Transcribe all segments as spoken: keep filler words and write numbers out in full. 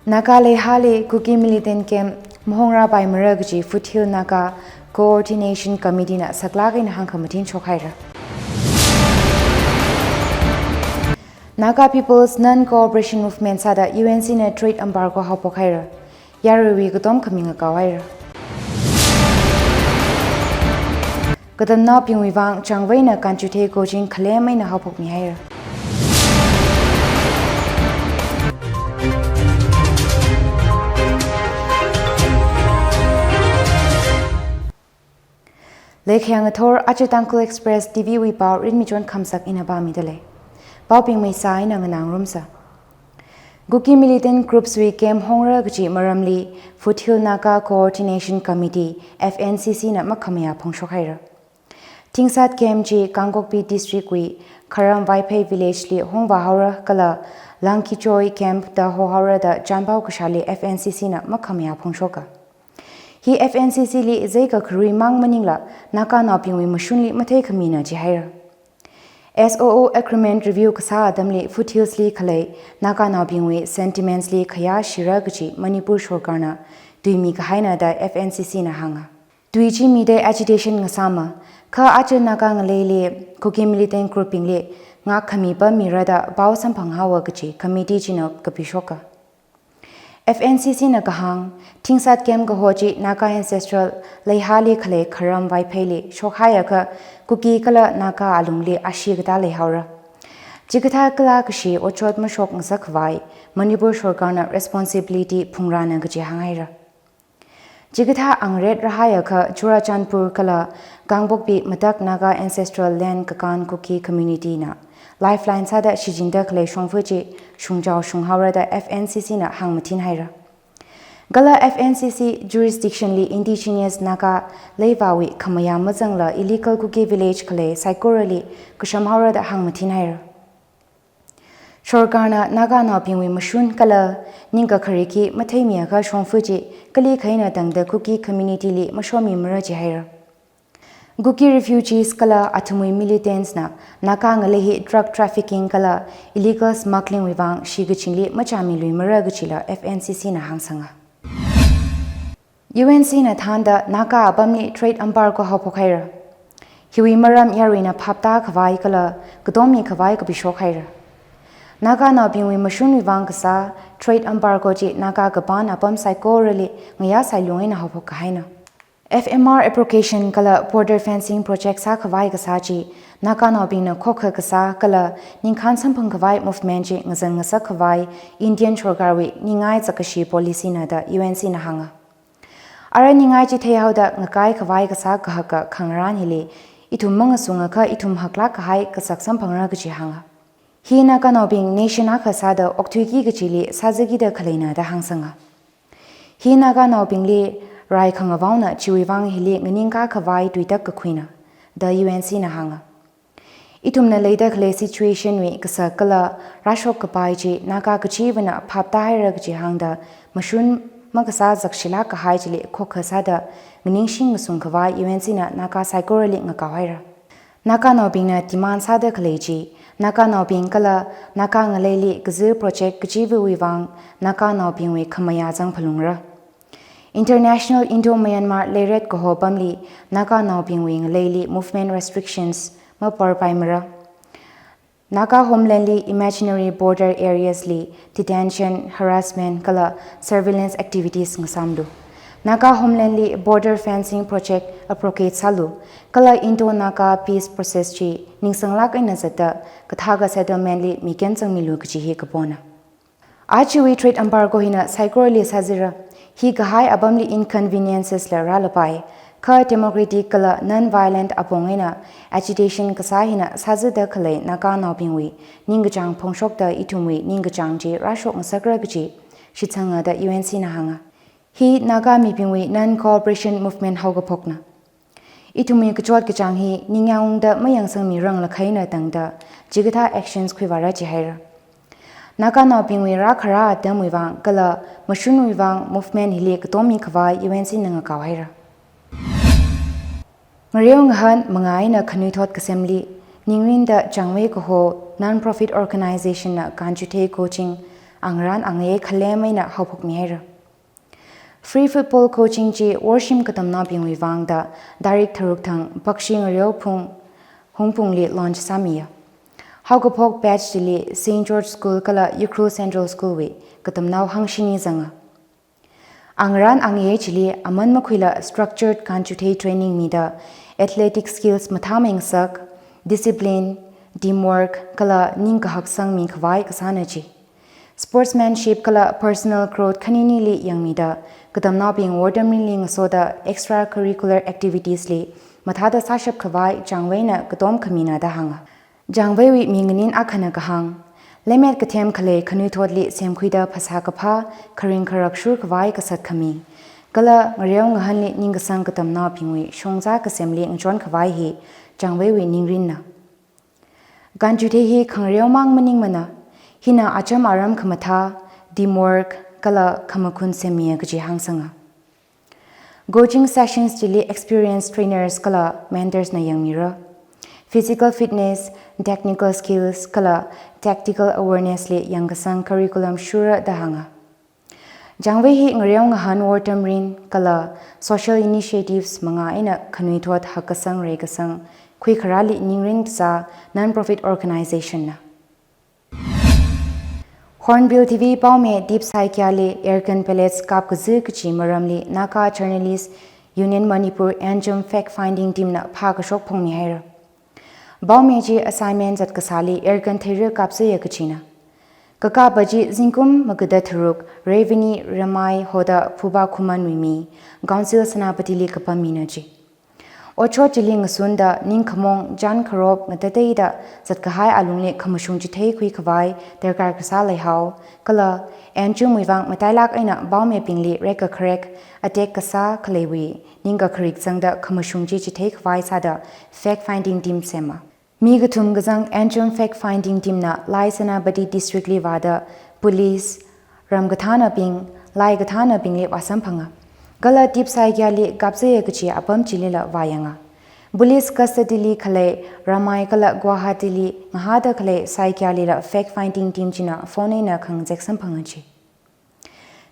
Naga Leihali Kuki militant camp mahongra paimara kaji Foothill Naga Coordination Committee na saklak eina hāngkhamatin shokhaira. Naga People's Non-Cooperation Movement sāda U N C na trade embargo haophok haira. Yaruiwui katom khami ngakao haira. Katamnaobingwui vang changveina kanchuthe coaching khalem eina haophokmi haira. Leikhayang athor aja Tangkhul Express T V wui pao Rinmichon Khamsak ina pāmida lei. Paobing maisa ina nganā ngarumsa. Kuki militant groups wui camp hongra kaji maramli Foothill Naga Coordination Committee, F N C C na makhamayā phongshok haira. Thingsat camp chi Kangpokpi District wui Kharam Vaiphei village li hongvā haora kala Langkichoi camp da hohaora da chanpao kashāli F N C C na makhamayā phongshoka. Hi F N C C li zeikakharui mang maningla Naganaobingwui mashunli matheikhamina jihaira. S O O agreement review kasā atamli Foothills li khalei Naganaobingwui sentiments li khayāshira kaji Manipur sorkarna tuimi kahaina da F N C C na hānga. Tui chi midei agitation ngasāma, kha aja Naga ngaleili Kuki militant group bingli ngakkhami pammira da pao samphang haowa kaji committee china kapishoka. F N C C na kahāng, Thingsat camp kaho chi Naga ancestral Leihali khalei Kharam Vaipheili shokhaiakha Kuki kala Naga alungli ashee katā leihaora. Chikathā kala kashi otshot mashok ngasak khavai Manipur sorkarna responsibility phungrana kaji hānghaira. Chikathā angret rāhaiakha Churachandpur kala Kangpokpi matak Naga ancestral land kakān Kuki community na lifeline sāda shichinda khalei shongfa chi shungchao shunghaora da F N C C na hāngmathin haira. Kala F N C C jurisdiction li indigenous Naga leivāwui khamayā mazangla illegal Kuki village khalei saikorali kasham haora da hāngmathin haira. Sorkarna Naganaobingwui mashun kala ningkakhari khi matheimiakha shongfa chi kali khaina tangda Kuki community li mashomimara jihaira. Kuki refugees kala athumwui militants na Naga ngalei hi drug trafficking kala illegal smuggling wui vang shikachinli machāmiluimara kajila F N C C na hāngsanga. U N C na thānda Naga apamli trade embargo haophok haira. Hiwui maram yaruina phaptā khavai kala katommi khavai kapishok haira. Naganaobingwui mashunwui vang kasā trade embargo chi Naga kapan apam saikorali ngayā sailung eina haophok kahaina. F M R abrogation kala border fencing project sākhavai kasā chi Naganaobingna khokha kasā kala ningkhān samphang khavai movement chi ngazan ngasak khavai Indian sorkarwui ningai zakkashi policy na da U N C na hānga. Ara ningai chi theihaoda ngakai khavai kasā kahaka khangarān hili ithum mangasungakha ithum haklak kahai kasak samphangra kaji hānga. Hi Naganaobing nation akha sāda okthuiki kajili sāzakida khaleina da hāngsanga. Hi Naganaobingli rai khangavaona chiwui vang hili nganingkā khavai tuitak kakhuina da U N C na hānga. Ithumna leida khalei situation wui kasak kala rāshok kapai chi Naga kachivana phaptā haira kaji hāngda mashun makasā zakshilak kahai chili khokha sāda nganingshing ngasung khavai U N C na Naga saikorali ngakao haira. Naganaobingna demand sāda khalei chi Naganaobing kala Naga ngaleili kazi project kachiva wui vang Naganaobingwui khamayā zangphalungra. International Indo-Myanmar Leiret kaho pamli Naganaobingwui ngaleili movement restrictions mapar paimara. Naga homeland li imaginary border areas li detention, harassment kala surveillance activities ngasāmlu. Naga homeland li border fencing project abrogate sālu. Kala Indo-Naga peace process chi ningsanglak eina zatda kathāka settlement li miken zangmilu kaji hi kapona. Ajawui trade embargo hina saikorali sāzira. Hi kahai apamli inconveniences la rālapai. Kha democratic kala non-violent apong eina agitation kasā hina sāzada khalei Naganaobingwui ningkachāng phongshokta ithumwui ningkachāng chi rāshok ngasakra kaji shitsanga da U N C na hānga. Hi Naga mibingwui non-cooperation movement haokaphokna. Ithumwui kachot kachāng hi ningyāngungda mayangsangmiranglakha eina tangda chikathā actions khuivāra jihaira. Naganaobingwui rākhara atamwui vang kala mashunwui vang movement hili katommi khavai U N C na ngakao haira. Ngareo ngahān manga eina khanuithot kasemli ningrinda changvei kaho non-profit organization na kanchuthe coaching angarān angayei khalem eina haophokmihaira. Free football coaching chi worshim katamnaobingwui vang da tarik tharuk thang Pakshi Ngareo Phung Hungpungli launch sāmiya. Haokaphok batch chili Saint George School kala Ukhrul Central School wui katamnao hangshini zanga. Angarān angayei chili aman makhuila structured kanchuthei training mida athletic skills mathāmei ngasak, discipline, teamwork kala ningkahak sangmi khavai kasāna chi. Sportsmanship kala personal growth khaninili yangmida katamnaobing wortamrinli ngasoda extracurricular activities li mathāda sāshap khavai changveina katom khamina da hānga. Changveiwui mi nganin akhana kahāng, lemmet kathem khalei khanuithotli semkhuida phasā kaphā, kharing kharak shur khavai kasat khami kala ngareo ngahanli ningkasang katamnaobingwui shongza kasemli ngachon khavai hi changveiwui ningrinna. Kanchuthei hi khangareomang maningmana, hina acham aram khamathā, teamwork kala khamakhun semmiya kaji hāngsanga. Coaching sessions chili experienced trainers kala mentors na yangmira. Physical fitness, technical skills kala tactical awareness li yangkasang curriculum shura da hānga. Changvei hi ngareo ngahan wortamrin kala social initiatives manga eina khanuithot hakkasang reikasang khuikharāli ningrin kasā non-profit organization na. Hornbill T V paome Dip Saikyali airgun pellets kapkazi kachi maramli Naga Journalist Union Manipur Anchum fact finding team na phākashok phongmihaira. Paome chi assignment zat kasāli airgun theira kapzaya kachina. Kakapa chi zingkum magada tharuk Reveni Ramai hoda Phuba Khumanwui mi Council Senapatili kapammina chi. Otshot chili ngasunda ningkhamong jan kharop ngatateida zatkahai alungli khamashung chithei khuikhavai darkar kasā leihao, kala Anchumwui vang matailak eina paomebingli rekkakharek attack kasā khaleiwui ningkakharik zangda khamashung chi chithei khavai sāda fact finding team sema. Mi kathum kazang Anchum fact finding team na Lai Senapati district li vāda police, ram kathānabing, lai kathānabingli vāsamphanga. Kala Dip Saikyali kapzaya kachi apam chilila vāyanga. Police custody li khalei Ramai kala Guwahati li ngahāda khalei Saikyalila fact finding team china phone eina khangazek samphanga chi.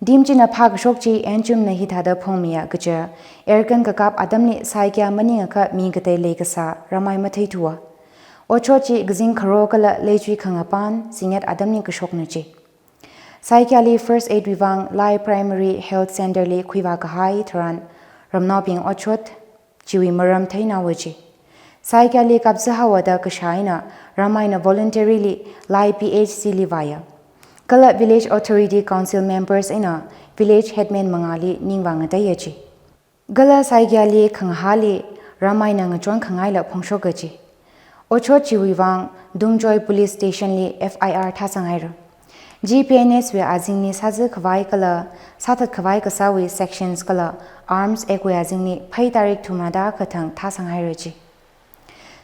Team china phākashok chi Anchumna hithāda phongmiya kaja, airgun kakap atamli Saikya maningakha mi katei leikasā Ramai matheithuwa. Otshot chi kazing kharo kala leichui khangapan zinget atamli kashokna chi. Saikyali first aid wui vang Lai Primary Health Center li khuivā kahai tharan ramnaobing otshot chiwui maram theinaowa chi. Saikyali kapzahaowa da kashā eina Ramaina voluntarily Lai P H C li vāya. Kala village authority council members eina village headman mangāli ningvā ngateiya chi. Kala Saikyali khangahāli Ramaina ngachon khangaila phongshoka chi. Otshot chiwui vang Tungjoy Police Station li F I R thāsanghaira. G P N S wui azingli sāzakhavai kala sāthatkhavai kasāwui sections kala Arms Act wui azingli phei tarik thumrada kathang thāsanghaira chi.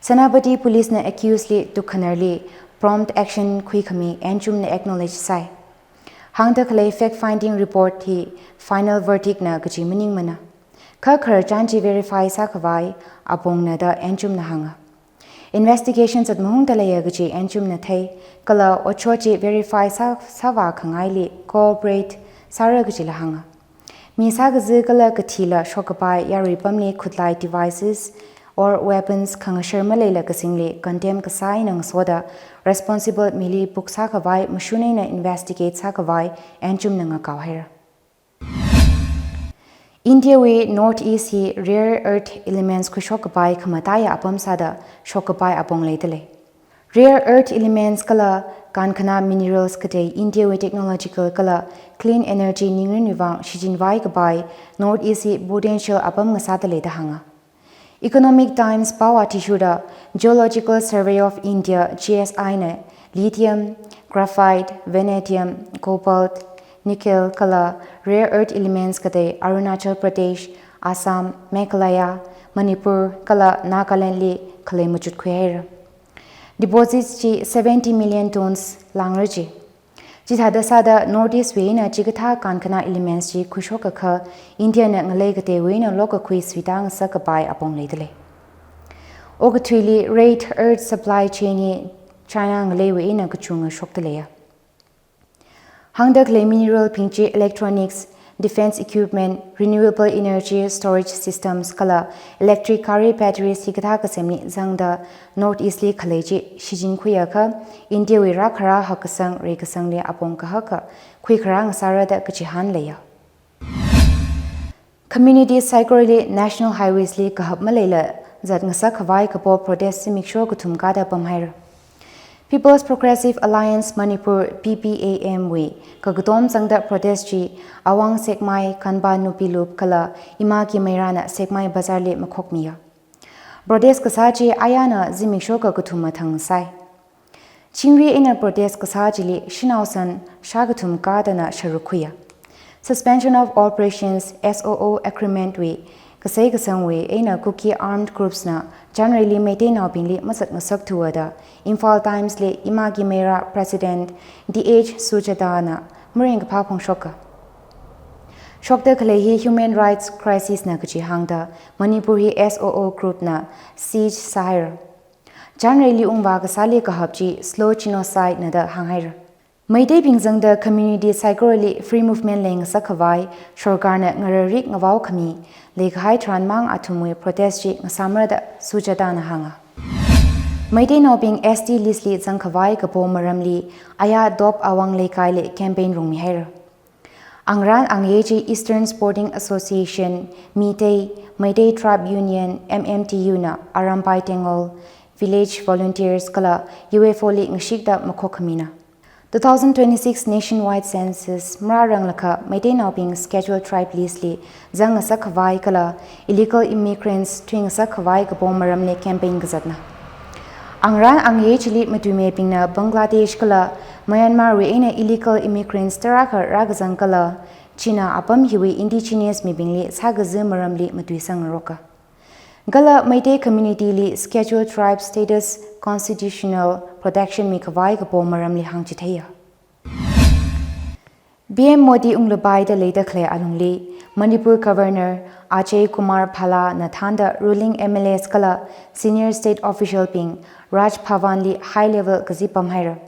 Senapati Police na accused li tukkhanarli prompt action khuikhami Anchumna acknowledge sāi. Hāngda khalei fact finding report hi final verdict na kachi maningmana. Kha khararchan chi verify sākhavai apongna da Anchumna hānga. Investigation zat mahungda leiya kachi Anchumna thei, kala otshot chi verify sā, sāvā khangaili cooperate sāra kachila hānga. Mi sākazi kala kathila shokkapai yarui pamli khutlai devices or weapons khangashar maleila kazingli condemn kasā eina ngasoda responsible mili book sākhavai mashun eina investigate sākhavai Anchumna ngakaohaira. India wui North East hi rare earth elements khuishokkapai khamataiya apam sāda shokkapai apong leidalei. Rare earth elements kala kankhana minerals katei India wui technological kala clean energy ningrinwui vang shichinvai kapai North East hi potential apam ngasāda leida hānga. Economic Times pao athishurda Geological Survey of India, G S I na lithium, graphite, vanadium, cobalt, nickel kala rare earth elements katei Arunachal Pradesh, Assam, Meghalaya, Manipur kala Nagaland li khalei machut khuihaira. Deposits chi seventy million tons langra chi. Chithāda sāda North East wui eina chikathā kankhana elements chi khuishokakha India na ngalei kateiwui eina lokakhui suitā ngasakkapai apong leidalei. Okathuili rare earth supply chain hi China ngaleiwui eina kachunga shokdaleiya. Hāngda khalei mineral bing chi electronics, defense equipment, renewable energy storage systems kala electric gari batteries hikathā kasemli zangda North East li khalei chi shichinkhuiakha India wui rākhara hakkasang reikasangli apong kahaka khuikharā ngasāra da kachihān leiya. Community saikorali National Highways li kahap maleila zatngasak khavai kapo protest zimiksho kathum kāda pamhaira. People's Progressive Alliance Manipur, P P A M wui kakatom zangda protest chi Awang Sekmai, Kanba Nupi Loop kala Ima Kimeira na Sekmai Bazar li makhokmiya. Protest kasā chi ayāna zimiksho kakathum mathang sai. Chingri eina protest kasā chili shanao san shākathum kādana sharuk khuiya. Suspension of Operations, S O O agreement wui kasei kasangwui eina Kuki armed groups na January li Meiteinaobingli mazatngasakthuwa da Imphal Times li Ima Kimeira President D H Sujata na maringkaphā phongshoka. Shokda khalei hi human rights crisis na kachi hāngda Manipur hi S O O group na seize sāhaira. January li ungvā kasāli kahap chi slow genocide na da hānghaira. Meiteibing zangda community saikorali free movement leingasak khavai sorkarna ngararik ngavao khami leikahai tharanmang athumwui protest chi ngasāmara da Sujata na hānga. Meiteinaobing S T list li zang khavai kapo maramli aya Top Awang Leikai li campaign rungmihaira. Angrān angayei chi Eastern Sporting Association, Meitei, Meitei Tribe Union, M M T U na Arambai Tengnoul Village Volunteers kala U F O li ngashikda makhok khamina. Two thousand twenty-six nationwide census marāranglakha Meiteinaobing scheduled tribe list li zangngasak khavai kala illegal immigrants thuingasak khavai kapo maramli campaign kazatna. Angrān angayei chili matuimebingna Bangladesh kala Myanmar wui eina illegal immigrants tarākha rākazang kala china apam hiwui indigenous mibingli sākazi maramli matuisangngaroka. Kala Meitei community li scheduled tribe status constitutional protection mikhavai kapo maramli hāngchitheiya. P M Modi unglapai da leida khalei alungli Manipur Governor Ajay Kumar Bhalla na thānda ruling M L As kala senior state official bing Raj Bhavan li high level kazip pamhaira.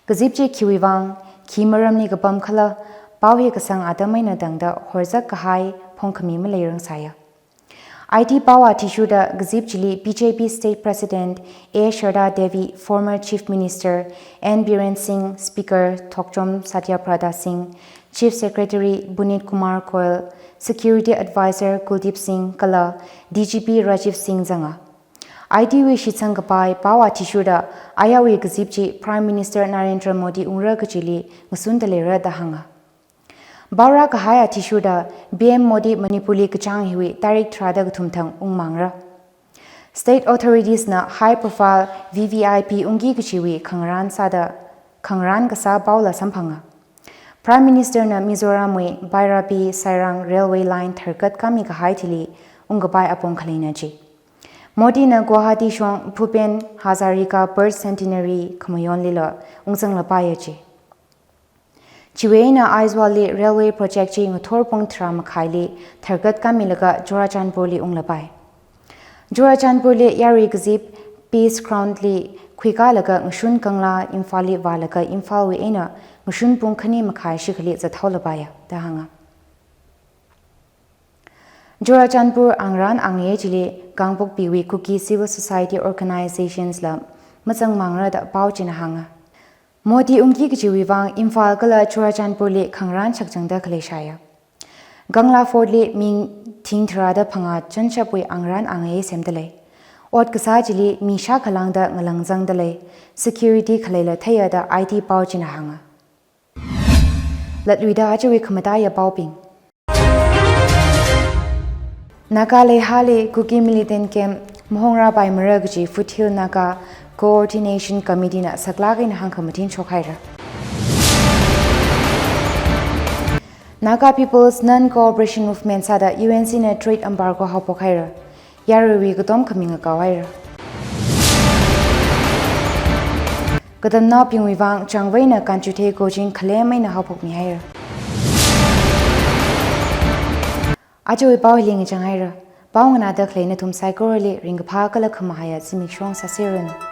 Kazip chi khiwui vang, khi maramli kapam khala, pao hi kasang atam eina tangda horzak kahai phongkhami maleirang sāya. I T pao athishurda kazip chili B J P State President A Sharda Devi, former Chief Minister N Biren Singh, Speaker Thokchom Satyabrata Singh, Chief Secretary Puneet Kumar Goel, Security Advisor Kuldeep Singh kala D G P Rajiv Singh zanga. I T wui shitsang kapai pao athishurda ayawui kazip chi Prime Minister Narendra Modi ungra kachili ngasunda leira da hānga. Pao rākahai athishurda P M Modi Manipur li kachāng hiwui tarik tharāda kathum thang ungmāngra. State authorities na high profile V V I P ungki kachiwui khangarān sāda khangarān kasā paola samphanga. Prime Minister na Mizoram wui Bairapi Sairang railway line tharkat kāmi kahai thili ungkapai apong khaleina chi. Modi na Guwahati shong Bhupen Hazarika Birth Centenary khamayonlila ungzanglapaiya chi. Chiwui eina Aizawl li railway project chi ngathor pung tharā makhaili tharkat kāmilaga Churachandpur li unglapai. Churachandpur li yarui kazip Peace Ground li khuikālaga ngashun Kangla Imphal li vālaga Imphal wui eina ngashun pung khani makhai shikhali zathaolapaiya da hānga. Churachandpur angrān angayei chili Kangpokpi wui Kuki civil society organizations la mazangmāngra da pao china hānga. Modi ungki kachiwui vang Imphal kala Churachandpur li khangarān shakzangda khalei shāya. Kangla Fort li mi thing tharāda phangā chānshapwui angrān angayei semda lei. Ot kasā chili mi shākha lāngda ngalāngzangda lei. Security khaleila theiya da I T pao china hānga. Latluida ajawui khamataiya paobing. Naga Leha li Kuki militant camp mahongrāpaimara kaji Foothill Naga Coordination Committee na saklāk eina hāngkhamatin shokhaira. Naga People's Non-Cooperation Movement sāda U N C na trade embargo haophokhaira. Yaruiwui katom khami ngakaohaira. Katamnaobingwui vang changvei eina kanchuthei coaching khalem eina haophokmihaira. Ajawui pao hili ngachanghaira. Pao nganāda khalei nathum saikorali ringkaphā kala khamahaiya zimiksho sāseranu.